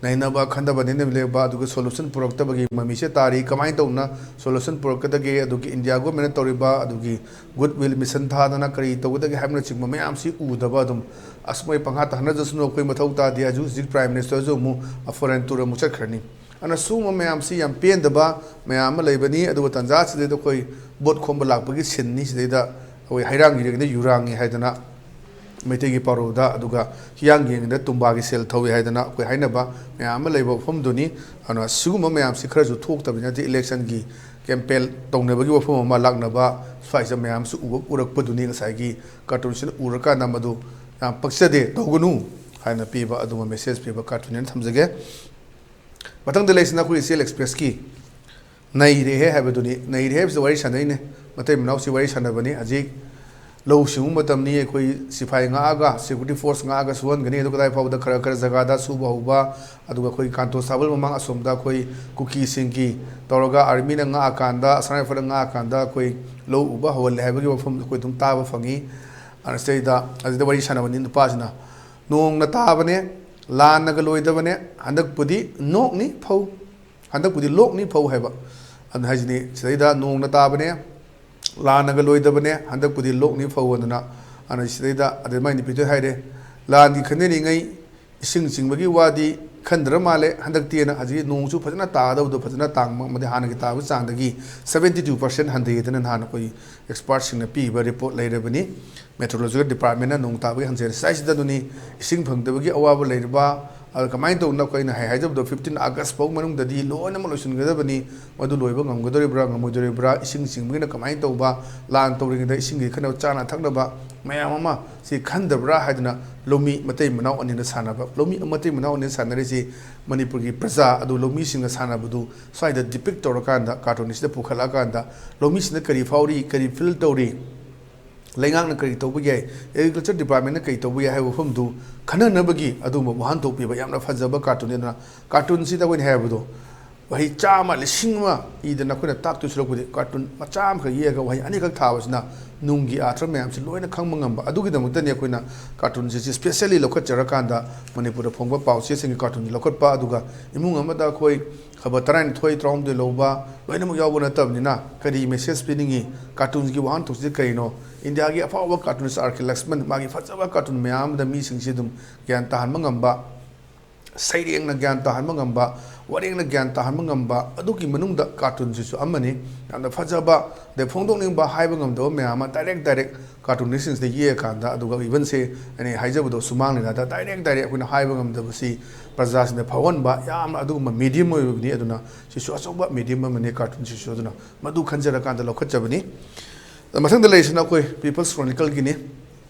ꯅꯩꯅꯕ ꯈꯟꯊꯕ ꯅꯩꯅꯕ ꯂꯦꯞꯄ, ꯑꯗꯨꯒ ꯁꯣꯂꯨꯁꯟ ꯄꯨꯔꯛꯇꯕꯒꯤ ꯃꯃꯤꯁꯦ ꯇꯥꯔꯤ꯫ ꯀꯃꯥꯏꯅ ꯇꯧꯅ ꯁꯣꯂꯨꯁꯟ ꯄꯨꯔꯛꯀꯗꯒꯦ? ꯑꯗꯨꯒꯤ ꯏꯟꯗꯤꯌꯥ ꯒꯣꯔꯃꯦꯟꯅ ꯇꯧꯔꯤꯕ ꯑꯗꯨꯒꯤ ꯒꯨꯗ ꯋꯤꯜ ꯃꯤꯁꯟ ꯊꯥꯗꯅ ꯀꯔꯤ ꯇꯧꯒꯗꯒꯦ ꯍꯥꯏꯕꯅꯆꯤꯡꯕ ꯃꯌꯥꯝꯁꯤ ꯎꯗꯕ ꯑꯗꯨꯝ, "ꯑꯁ, ꯃꯣꯏ ꯄꯪꯍꯥ ꯇꯥꯍꯟꯅꯗꯁꯅꯨ, ꯑꯩꯈꯣꯏ ꯃꯊꯧ ꯇꯥꯗꯦ", ꯍꯧꯖꯤꯛ ꯍꯧꯖꯤꯛ ꯄ꯭ꯔꯥꯏꯝ ꯃꯤꯅꯤꯁꯇꯔꯁꯨ ꯑꯃꯨꯛ ꯐꯣꯔꯦꯟ ꯇꯨꯔ ꯑꯃꯨꯛ ꯆꯠꯈ꯭ꯔꯅꯤ꯫ ꯑꯗꯨꯅ ꯁꯤꯒꯨꯝꯕ ꯃꯌꯥꯝꯁꯤ ꯌꯥꯝ ꯄꯦꯟꯗꯕ ꯃꯌꯥꯝ ꯑꯃ ꯂꯩꯕꯅꯤ꯫ ꯑꯗꯨꯒ ꯇꯥꯟꯖꯥꯁꯤꯗꯩꯗ ꯑꯩꯈꯣꯏ ꯚꯣꯠ ꯈꯣꯝꯕ ꯂꯥꯛꯄꯒꯤ ꯁꯤꯟꯅꯤ, ꯁꯤꯗꯩꯗ ꯑꯩꯈꯣꯏ ꯍꯩꯔꯥꯡ ꯌꯦꯡꯉꯗ ꯌꯨꯔꯥꯡꯉꯤ ꯍꯥꯏꯗꯅ ꯃꯩꯇꯩꯒꯤ ꯄꯥꯎꯔꯧꯗ, ꯑꯗꯨꯒ ꯍꯤꯌꯥꯡ ꯌꯦꯡꯉꯗ ꯇꯨꯝꯕꯥꯒꯤ ꯁꯦꯜ ꯊꯧꯏ ꯍꯥꯏꯗꯅ ꯑꯩꯈꯣꯏ ꯍꯥꯏꯅꯕ ꯃꯌꯥꯝ ꯑꯃ ꯂꯩꯕ ꯃꯐꯝꯗꯨꯅꯤ꯫ ꯑꯗꯨꯅ ꯁꯤꯒꯨꯝꯕ ꯃꯌꯥꯝꯁꯤ ꯈꯔꯁꯨ ꯊꯣꯛꯇꯕꯗꯤ ꯅꯠꯇꯦ꯫ ꯏꯂꯦꯛꯁꯟꯒꯤ ꯀꯦꯝꯄꯦꯟ ꯇꯧꯅꯕꯒꯤ ꯋꯥꯐꯝ ꯑꯃ ꯂꯥꯛꯅꯕ ꯁ꯭ꯋꯥꯏꯁꯤꯗ ꯃꯌꯥꯝꯁꯨ ꯎꯕ, ꯎꯔꯛꯄꯗꯨꯅꯤ ꯉꯁꯥꯏꯒꯤ ꯀꯥꯔꯇꯨꯟꯁꯤꯅ ꯎꯔꯀꯥꯟꯗ ꯃꯗꯨ ꯌꯥꯝ ꯄꯛꯆꯗꯦ, ꯇꯧꯒꯅꯨ ꯍꯥꯏꯅ ꯄꯤꯕ ꯑꯗꯨꯒꯨꯝꯕ ꯃꯦꯁꯦꯖ ꯄꯤꯕ ꯀꯥꯔꯇꯨꯟ ꯑꯅ ꯊꯝꯖꯒꯦ꯫ ꯃꯊꯪꯗ ꯂꯩꯁꯤꯅ ꯑꯩꯈꯣꯏ ꯏꯆꯦꯜ ꯑꯦꯛꯁꯄ꯭ꯔꯦꯁꯀꯤ ꯅꯩꯔꯦꯍꯦ ꯍꯥꯏꯕꯗꯨꯅꯤ꯫ ꯅꯩꯔꯦꯍꯦ ꯍꯥꯏꯕꯁꯤꯗ ꯋꯥꯔꯤ ꯁꯥꯟꯅꯩꯅꯦ, ꯃꯇꯩ ꯃꯅꯥꯎꯁꯤ ꯋꯥꯔꯤ ꯁꯥꯟꯅꯕꯅꯤ꯫ ꯍꯧꯖꯤꯛ ꯂꯧꯎ ꯁꯤꯡꯎ ꯃꯇꯝꯅꯤ, ꯑꯩꯈꯣꯏ ꯁꯤꯐꯥꯏ ꯉꯥꯛꯑꯒ, ꯁꯦꯀ꯭ꯌꯨꯔꯤꯇꯤ ꯐꯣꯔꯁ ꯉꯥꯛꯑꯒ ꯁꯨꯍꯟꯒꯅꯤ꯫ ꯑꯗꯨ ꯀꯗꯥꯏ ꯐꯥꯎꯕꯗ ꯈꯔ ꯈꯔ ꯖꯒꯥꯗ ꯁꯨꯕ ꯍꯧꯕ, ꯑꯗꯨꯒ ꯑꯩꯈꯣꯏ ꯀꯥꯟꯇꯣꯁꯇꯥꯕꯜ ꯃꯃꯥꯡ ꯑꯁꯣꯝꯗ ꯑꯩꯈꯣꯏ ꯀꯨꯀꯤꯁꯤꯡꯒꯤ ꯇꯧꯔꯒ ꯑꯥꯔꯃꯤꯅ ꯉꯥꯛꯑꯀꯥꯟꯗ, ꯑꯁꯥꯝ ꯔꯥꯏꯐꯜꯅ ꯉꯥꯛꯑꯀꯥꯟꯗ ꯑꯩꯈꯣꯏ ꯂꯧ ꯎꯕ ꯍꯧꯍꯜꯂꯦ ꯍꯥꯏꯕꯒꯤ ꯋꯥꯐꯝ ꯑꯩꯈꯣꯏ ꯑꯗꯨꯝ ꯇꯥꯕ ꯐꯪꯉꯤ꯫ ꯑꯗꯨꯗꯩꯗ, ꯑꯗꯨꯗ ꯋꯥꯔꯤ ꯁꯥꯟꯅꯕꯅꯤ ꯅꯨꯄꯥꯁꯤꯅ, "ꯅꯣꯡꯅ ꯇꯥꯕꯅꯦ, ꯂꯥꯟꯅꯒ ꯂꯣꯏꯗꯕꯅꯦ, ꯍꯟꯗꯛꯄꯨꯗꯤ ꯅꯣꯛꯅꯤ ꯐꯧ, ꯍꯟꯗꯛꯄꯨꯗꯤ ꯂꯣꯛꯅꯤ ꯐꯧ" ꯍꯥꯏꯕ꯫ ꯑꯗꯨꯅ ꯍꯥꯏꯁꯤꯅꯤ, ꯁꯤꯗꯩꯗ ꯅꯣꯡꯅ ꯇꯥꯕꯅꯦ, ꯂꯥꯟꯅꯒ ꯂꯣꯏꯗꯕꯅꯦ, ꯍꯟꯗꯛꯄꯨꯗꯤ ꯂꯣꯛꯅꯤ ꯐꯧ ꯑꯗꯨꯅ꯫ ꯑꯗꯨꯅ ꯁꯤꯗꯩꯗ ꯑꯗꯨ ꯃꯥꯏ ꯅꯨꯄꯤꯗꯨ ꯍꯥꯏꯔꯦ, "ꯂꯥꯟꯒꯤ ꯈꯟꯅꯔꯤꯉꯩ ꯏꯁꯤꯡ ꯆꯤꯡꯕꯒꯤ ꯋꯥꯗꯤ ꯈꯟꯗ꯭ꯔ ꯃꯥꯜꯂꯦ ꯍꯟꯗꯛꯇꯤꯅ", ꯍꯧꯖꯤꯛ ꯅꯣꯡꯁꯨ ꯐꯖꯅ ꯇꯥꯒꯗꯕꯗꯣ ꯐꯖꯅ ꯇꯥꯡꯕ ꯑꯃꯗꯤ ꯍꯥꯟꯅꯒꯤ ꯇꯥꯕ ꯆꯥꯡꯗꯒꯤ ꯁꯕꯦꯟꯇꯤ ꯇꯨ ꯄꯥꯔꯁꯦꯟ ꯍꯟꯊꯩꯌꯦꯗꯅ ꯅꯍꯥꯟ ꯑꯩꯈꯣꯏ ꯑꯦꯛꯁꯄꯥꯔꯠꯁꯤꯡꯅ ꯄꯤꯕ ꯔꯤꯄꯣꯔꯠ ꯂꯩꯔꯕꯅꯤ꯫ ꯃꯦꯇ꯭ꯔꯣꯂꯣꯖꯤꯀꯦꯜ ꯗꯤꯄꯥꯔꯠꯃꯦꯟꯅ ꯅꯣꯡ ꯇꯥꯕꯒꯤ ꯍꯟꯖꯔꯦ꯫ ꯁ꯭ꯋꯥꯏꯁꯤꯗ ꯑꯗꯨꯅꯤ ꯏꯁꯤꯡ ꯐꯪꯗꯕꯒꯤ ꯑꯋꯥꯕ ꯂꯩꯔꯤꯕ꯫ ꯑꯗꯨ ꯀꯃꯥꯏꯅ ꯇꯧꯗꯅ ꯑꯩꯈꯣꯏꯅ ꯍꯥꯏ-, ꯍꯥꯏꯖꯕꯗꯣ ꯐꯤꯐꯇꯤꯟ ꯑꯥꯒꯁ ꯐꯥꯎ ꯃꯅꯨꯡꯗꯗꯤ ꯂꯣꯏꯅꯃꯛ ꯂꯣꯏꯁꯤꯟꯒꯗꯕꯅꯤ꯫ ꯃꯗꯨ ꯂꯣꯏꯕ ꯉꯝꯒꯗꯧꯔꯤꯕ꯭ꯔꯥ ꯉꯝꯃꯣꯏꯗꯧꯔꯤꯕ꯭ꯔꯥ, ꯏꯁꯤꯡ ꯆꯤꯡꯕꯒꯤꯅ ꯀꯃꯥꯏꯅ ꯇꯧꯕ, ꯂꯥꯟ ꯇꯧꯔꯤꯉꯩꯗ ꯏꯁꯤꯡꯒꯤ ꯈꯟꯅꯕ ꯆꯥꯅ ꯊꯛꯅꯕ ꯃꯌꯥꯝ ꯑꯃ ꯁꯤ ꯈꯟꯗꯕ꯭ꯔꯥ ꯍꯥꯏꯗꯨꯅ ꯂꯧꯃꯤ ꯃꯇꯩ ꯃꯅꯥꯎ ꯑꯅꯤꯅ ꯁꯥꯟꯅꯕ, ꯂꯧꯃꯤ ꯃꯇꯩ ꯃꯅꯥꯎ ꯑꯅꯤꯅ ꯁꯥꯟꯅꯔꯤꯁꯤ ꯃꯅꯤꯄꯨꯔꯒꯤ ꯄ꯭ꯔꯖꯥ ꯑꯗꯨ ꯂꯧꯃꯤꯁꯤꯡꯅ ꯁꯥꯟꯅꯕꯗꯨ ꯁ꯭ꯋꯥꯏꯗ depict ꯇꯧꯔꯀꯥꯟꯗ, cartoon ꯑꯁꯤꯗ ꯄꯨꯈꯠꯂꯛꯑꯀꯥꯟꯗ ꯂꯧꯃꯤꯁꯤꯡꯅ ꯀꯔꯤ ꯐꯥꯎꯔꯤ, ꯀꯔꯤ feel ꯇꯧꯔꯤ, ꯂꯩꯉꯥꯛꯅ ꯀꯔꯤ ꯇꯧꯕ ꯌꯥꯏ, agriculture department ꯅ ꯀꯔꯤ ꯇꯧꯕ ꯌꯥꯏ ꯍꯥꯏꯕ ꯋꯥꯐꯝꯗꯨ ꯈꯟꯅꯅꯕꯒꯤ ꯑꯗꯨꯒꯨꯝꯕ ꯋꯥꯍꯟꯊꯣꯛ ꯄꯤꯕ ꯌꯥꯝꯅ ꯐꯖꯕ cartoon ꯅꯤ꯫ ꯑꯗꯨꯅ cartoon ꯁꯤꯗ ꯑꯩꯈꯣꯏꯅ ꯍꯥꯏꯕꯗꯣ ꯋꯥꯍꯩ ꯆꯥꯝꯃ, ꯂꯤꯁꯤꯡ ꯑꯃ ꯏꯗꯅ ꯑꯩꯈꯣꯏꯅ ꯇꯥꯛꯇꯣꯏ ꯁꯔꯨꯛꯄꯨꯗꯤ cartoon ꯃꯆꯥ ꯑꯃꯈꯛ ꯌꯦꯛꯑꯒ ꯋꯥꯍꯩ ꯑꯅꯤꯈꯛ ꯊꯥꯕꯁꯤꯅ ꯅꯨꯡꯒꯤ ꯑꯥꯔꯊ ꯃꯌꯥꯝꯁꯤ ꯂꯣꯏꯅ ꯈꯪꯕ ꯉꯝꯕ꯫ ꯑꯗꯨꯒꯤꯗꯃꯛꯇꯅꯤ ꯑꯩꯈꯣꯏꯅ cartoon ꯁꯤꯡꯁꯤ specially ꯂꯧꯈꯠꯆꯔꯀꯥꯟꯗ ꯃꯅꯤꯄꯨꯔꯗ ꯐꯣꯡꯕ ꯄꯥꯎꯆꯦꯁꯤꯡꯒꯤ cartoon ꯁꯤ ꯂꯧꯈꯠꯄ, ꯑꯗꯨꯒ ꯏꯃꯨꯡ ꯑꯃꯗ ꯑꯩꯈꯣꯏ ꯈꯕꯔ ꯇꯔꯥꯅꯤꯊꯣꯏ, ꯇꯔꯥꯍꯨꯝꯗꯣꯏ ꯂꯧꯕ ꯂꯣꯏꯅꯃꯛ ꯌꯥꯎꯕ ꯅꯠꯇꯕꯅꯤꯅ ꯀꯔꯤ message ꯄꯤꯅꯤꯡꯉꯤ, cartoon ꯒꯤ ꯋꯥꯍꯟꯊꯣꯛꯁꯤ ꯀꯔꯤꯅꯣ, ꯏꯟꯗꯤꯌꯥꯒꯤ ꯑꯐꯥꯎꯕ cartoonist ꯑꯥꯔ ꯀꯦ ꯂꯛꯁꯃꯟ ꯃꯥꯒꯤ ꯐꯖꯕ cartoon ꯃꯌꯥꯝ ꯑꯃꯗ ꯃꯤꯁꯤꯡꯁꯤ ꯑꯗꯨꯝ ꯒ꯭ꯌꯥꯟ ꯇꯥꯍꯟꯕ ꯉꯝꯕ, ꯁꯩꯔꯦꯡꯅ ꯒ꯭ꯌꯥꯟ ꯇꯥꯍꯟꯕ ꯉꯝꯕ, ꯋꯥꯔꯦꯡꯅ ꯒ꯭ꯌꯥꯟ ꯇꯥꯍꯟꯕ ꯉꯝꯕ, ꯑꯗꯨꯒꯤ ꯃꯅꯨꯡꯗ cartoon ꯁꯤꯁꯨ ꯑꯃꯅꯤ꯫ ꯌꯥꯝꯅ ꯐꯖꯕ, ꯑꯗꯩ ꯐꯣꯡꯗꯣꯛꯅꯤꯡꯕ, ꯍꯥꯏꯕ ꯉꯝꯗꯕ ꯃꯌꯥꯝ ꯑꯃ direct direct cartoonist ꯁꯤꯡꯁꯤꯗ ꯌꯦꯛꯑꯀꯥꯟꯗ, ꯑꯗꯨꯒ even ꯁꯦ ꯑꯩꯅ ꯍꯥꯏꯖꯕꯗꯣ ꯁꯨꯃꯥꯡ ꯂꯤꯂꯥꯗ direct direct ꯑꯩꯈꯣꯏꯅ ꯍꯥꯏꯕ ꯉꯝꯗꯕꯁꯤ ꯄ꯭ꯔꯖꯥꯁꯤꯡꯗ ꯐꯥꯎꯍꯟꯕ ꯌꯥꯝꯅ ꯑꯗꯨꯒꯨꯝꯕ medium ꯑꯣꯏꯕꯅꯤ꯫ ꯑꯗꯨꯅ ꯁꯤꯁꯨ ꯑꯆꯧꯕ medium ꯑꯃꯅꯤ cartoon ꯁꯤꯁꯨ꯫ ꯑꯗꯨꯅ ꯃꯗꯨ ꯈꯟꯖꯔꯀꯥꯟꯗ ꯂꯧꯈꯠꯆꯕꯅꯤ꯫ ꯑꯗ ꯃꯊꯪꯗ ꯂꯩꯔꯤꯁꯤꯅ ꯑꯩꯈꯣꯏ People's Chronicle Guinea.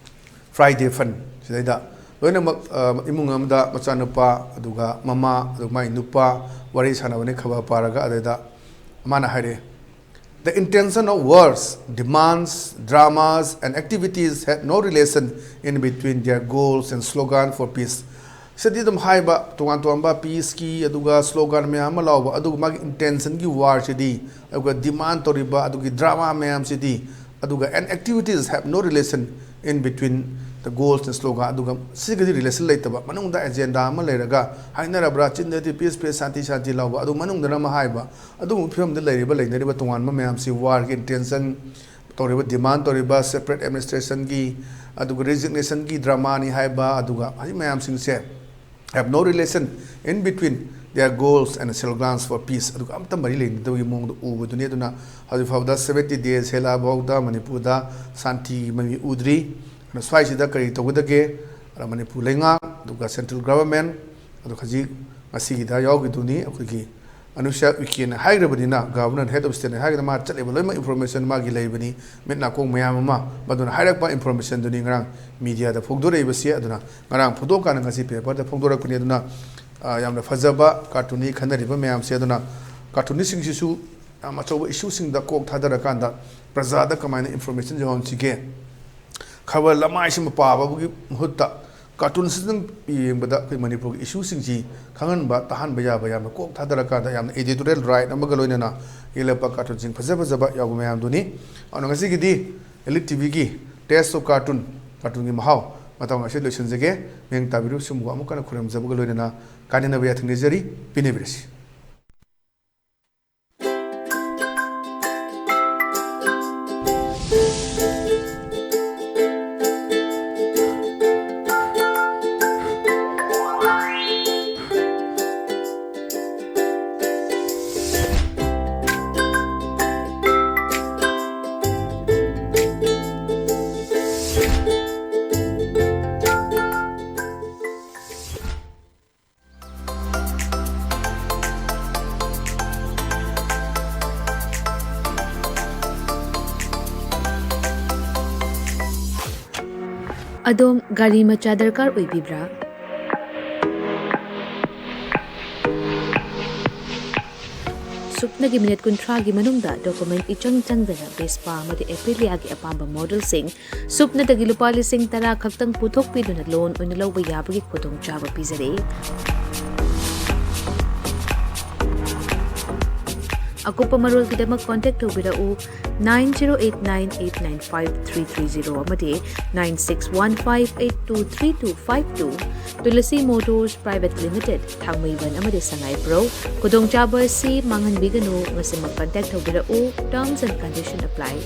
Friday Fun ꯁꯤꯗꯩꯗ ꯂꯣꯏꯅꯃꯛ, ꯑ, ꯏꯃꯨꯡ ꯑꯃꯗ ꯃꯆꯥꯅꯨꯄꯥ, ꯑꯗꯨꯒ ꯃꯃꯥ, ꯑꯗꯨꯒ ꯃꯥꯏ ꯅꯨꯄꯥ ꯋꯥꯔꯤ ꯁꯥꯟꯅꯕꯅꯤ ꯈꯕꯔ ꯄꯥꯔꯒ꯫ ꯑꯗꯩꯗ ꯃꯥꯅ ꯍꯥꯏꯔꯦ, "The intention of words, demands, dramas and activities had no relation in between their goals and slogan for peace." ꯁꯤꯗꯤ ꯑꯗꯨꯝ ꯍꯥꯏꯕ ꯇꯣꯉꯥꯟ ꯇꯣꯉꯥꯟꯕ peace ꯀꯤ ꯑꯗꯨꯒ slogan ꯃꯌꯥꯝ ꯑꯃ ꯂꯥꯎꯕ, ꯑꯗꯨꯒ ꯃꯥꯒꯤ intention ꯒꯤ war ꯁꯤꯗꯤ, ꯑꯗꯨꯒ demand ꯇꯧꯔꯤꯕ ꯑꯗꯨꯒꯤ drama ꯃꯌꯥꯝꯁꯤꯗꯤ, ꯑꯗꯨꯒ and activities have no relation in between the goals and slogan, ꯑꯗꯨꯒ ꯁꯤꯒꯗꯤ relation ꯂꯩꯇꯕ, ꯃꯅꯨꯡꯗ agenda ꯑꯃ ꯂꯩꯔꯒ ꯍꯥꯏꯅꯔꯕ꯭ꯔꯥ, ꯆꯤꯟꯗꯗꯤ peace peace, ꯁꯥꯟꯇꯤ ꯁꯥꯟꯇꯤ ꯂꯥꯎꯕ, ꯑꯗꯨ ꯃꯅꯨꯡꯗꯅ ꯑꯃ ꯍꯥꯏꯕ, ꯑꯗꯨꯒꯨꯝꯕ ꯐꯤꯕꯝꯗ ꯂꯩꯔꯤꯕ, ꯂꯩꯅꯔꯤꯕ ꯇꯣꯉꯥꯟꯕ ꯃꯌꯥꯝꯁꯤ, war ꯒꯤ intention ꯇꯧꯔꯤꯕ, demand ꯇꯧꯔꯤꯕ separate administration ꯒꯤ, ꯑꯗꯨꯒ resignation ꯒꯤ drama ꯅꯤ ꯍꯥꯏꯕ, ꯑꯗꯨꯒ ꯍꯧꯖꯤꯛ ꯃꯌꯥꯝꯁꯤꯡꯁꯦ have no relation in between their goals and slogans for peace, ꯑꯗꯨꯒ ꯑꯝꯇ ꯃꯔꯤ ꯂꯩꯅꯗꯕꯒꯤ ꯃꯑꯣꯡꯗ ꯎꯕꯗꯨꯅꯤ꯫ ꯑꯗꯨꯅ ꯍꯧꯖꯤꯛ ꯐꯥꯎꯕꯗ seventy days ꯍꯦꯜꯂꯛꯑ ꯐꯥꯎꯗ ꯃꯅꯤꯄꯨꯔꯗ ꯁꯥꯟꯇꯤꯒꯤ ꯃꯃꯤ ꯎꯗ꯭ꯔꯤ꯫ ꯑꯗꯨꯅ ꯁ꯭ꯋꯥꯏꯁꯤꯗ ꯀꯔꯤ ꯇꯧꯒꯗꯒꯦ? ꯑꯗꯨꯅ ꯃꯅꯤꯄꯨꯔ ꯂꯩꯉꯥꯛ, ꯑꯗꯨꯒ central government, ꯑꯗꯨꯒ ꯍꯧꯖꯤꯛ ꯉꯁꯤꯒꯤꯗ ꯌꯥꯎꯈꯤꯗꯨꯅꯤ ꯑꯩꯈꯣꯏꯒꯤ ꯑꯅꯨꯁ꯭ꯌꯥ ꯎꯏꯀꯦꯅ ꯍꯥꯏꯈ꯭ꯔꯕꯅꯤꯅ, ꯒꯚꯔꯅꯔ, ꯍꯦꯗ ꯑꯣꯐ ꯁ꯭ꯇꯦꯠꯅ ꯍꯥꯏꯔꯒꯅ ꯃꯥ ꯆꯠꯂꯤꯕ ꯂꯣꯏꯅꯃꯛ ꯏꯟꯐꯣꯔꯃꯦꯁꯟ ꯃꯥꯒꯤ ꯂꯩꯕꯅꯤ, ꯃꯤꯠ ꯅꯥꯀꯣꯡ ꯃꯌꯥꯝ ꯑꯃ꯫ ꯃꯗꯨꯅ ꯍꯥꯏꯔꯛꯄ ꯏꯟꯐꯣꯔꯃꯦꯁꯟꯗꯨꯅꯤ ꯉꯔꯥꯡ ꯃꯤꯗꯤꯌꯥꯗ ꯐꯣꯡꯗꯣꯔꯛꯏꯕꯁꯤ꯫ ꯑꯗꯨꯅ ꯉꯔꯥꯡ ꯐꯣꯡꯗꯣꯛꯑꯀꯥꯟꯗ ꯉꯁꯤ ꯄꯦꯄꯔꯗ ꯐꯣꯡꯗꯣꯔꯛꯄꯅꯤ꯫ ꯑꯗꯨꯅ, ꯑ, ꯌꯥꯝꯅ ꯐꯖꯕ ꯀꯥꯔꯇꯨꯟꯅꯤ ꯈꯟꯅꯔꯤꯕ ꯃꯌꯥꯝꯁꯦ꯫ ꯑꯗꯨꯅ ꯀꯥꯔꯇꯨꯟꯅꯤꯁꯁꯤꯡꯁꯤꯁꯨ ꯌꯥꯝ ꯑꯆꯧꯕ ꯏꯁꯨꯁꯤꯡꯗ ꯀꯣꯛ ꯊꯥꯗꯔꯀꯥꯟꯗ ꯄ꯭ꯔꯖꯥꯗ ꯀꯃꯥꯏꯅ ꯏꯟꯐꯣꯔꯃꯦꯁꯟ ꯌꯧꯍꯟꯁꯤꯒꯦ, ꯈꯕꯔ ꯂꯃꯥꯏꯁꯤꯃ ꯄꯥꯕꯒꯤ ꯃꯍꯨꯠꯇ ꯀꯥꯔꯇꯨꯟꯁꯤꯗꯪ ꯌꯦꯡꯕꯗ ꯑꯩꯈꯣꯏ ꯃꯅꯤꯄꯨꯔꯒꯤ ꯏꯁꯨꯁꯤꯡꯁꯤ ꯈꯪꯍꯟꯕ, ꯇꯥꯍꯟꯕ ꯌꯥꯕ ꯌꯥꯝꯅ ꯀꯣꯛ ꯊꯥꯗꯔꯀꯥꯟꯗ ꯌꯥꯝꯅ ꯏꯗꯤꯇꯣꯔꯤꯌꯦꯜ ꯔꯥꯏꯠ ꯑꯃꯒ ꯂꯣꯏꯅꯅ ꯌꯦꯛꯂꯛꯄ ꯀꯥꯔꯇꯨꯟꯁꯤꯡ ꯐꯖ ꯐꯖꯕ ꯌꯥꯎꯕ ꯃꯌꯥꯝꯗꯨꯅꯤ꯫ ꯑꯗꯨꯅ ꯉꯁꯤꯒꯤꯗꯤ Elite ꯇꯤ ꯚꯤꯒꯤ Taste of Cartoon, ꯀꯥꯔꯇꯨꯟꯒꯤ ꯃꯍꯥꯎ, ꯃꯇꯥꯡ ꯑꯁꯤꯗ ꯂꯣꯏꯁꯤꯟꯖꯒꯦ꯫ ꯃꯤꯠꯌꯦꯡ ꯇꯥꯕꯤꯔꯤꯕꯁꯤꯡꯕꯨ ꯑꯃꯨꯛ ꯍꯟꯅ ꯈꯨꯔꯨꯝꯖꯕꯒ ꯂꯣꯏꯅꯅ ꯀꯥꯏꯅꯅꯕ ꯌꯥꯊꯪ ꯅꯤꯖꯔꯤ꯫ ꯄꯤꯅꯕꯤꯔꯁꯤ꯫ ꯑꯗꯣꯝ ꯒꯥꯔꯤ ꯃꯆꯥ ꯗꯔꯀꯥꯔ ꯑꯣꯏꯕꯤꯕ꯭ꯔꯥ? ꯁꯨꯞꯅꯒꯤ ꯃꯤꯅꯤꯠ ꯀꯨꯟꯊ꯭ꯔꯥꯒꯤ ꯃꯅꯨꯡꯗ ꯗꯣꯀꯨꯃꯦꯟ ꯏꯆꯪ ꯆꯪꯗꯅ ꯚꯦꯁꯄꯥ ꯑꯃꯗꯤ ꯑꯦꯄ꯭ꯔꯤꯂꯤꯌꯥꯒꯤ ꯑꯄꯥꯝꯕ ꯃꯣꯗꯦꯜꯁꯤꯡ ꯁꯨꯞꯅꯗꯒꯤ ꯂꯨꯄꯥ ꯂꯤꯁꯤꯡ ꯇꯔꯥ ꯈꯛꯇꯪ ꯄꯨꯊꯣꯛꯄꯤꯗꯨꯅ ꯂꯣꯟ ꯑꯣꯏꯅ ꯂꯧꯕ ꯌꯥꯕꯒꯤ ꯈꯨꯗꯣꯡꯆꯥꯕ ꯄꯤꯖꯔꯤ꯫ ꯑꯀꯨꯞꯄ ꯃꯔꯣꯜꯒꯤꯗꯃꯛ ꯀꯣꯟꯇꯦꯛ ꯇꯧꯕꯤꯔꯛꯎ nine zero eight nine eight nine five three three zero ꯑꯃꯗꯤ nine six one five eight two three two five two꯫ Tulsi motors private limited, ꯊꯥꯡꯃꯩꯕꯟ ꯑꯃꯗꯤ ꯁꯉꯥꯏꯄ꯭ꯔꯧ꯫ ꯈꯨꯗꯣꯡꯆꯥꯕ ꯑꯁꯤ ꯃꯥꯡꯍꯟꯕꯤꯒꯅꯨ, ꯉꯁꯤꯃꯛ ꯀꯟꯇꯦꯛ ꯇꯧꯕꯤꯔꯛꯎ꯫ Terms and condition apply꯫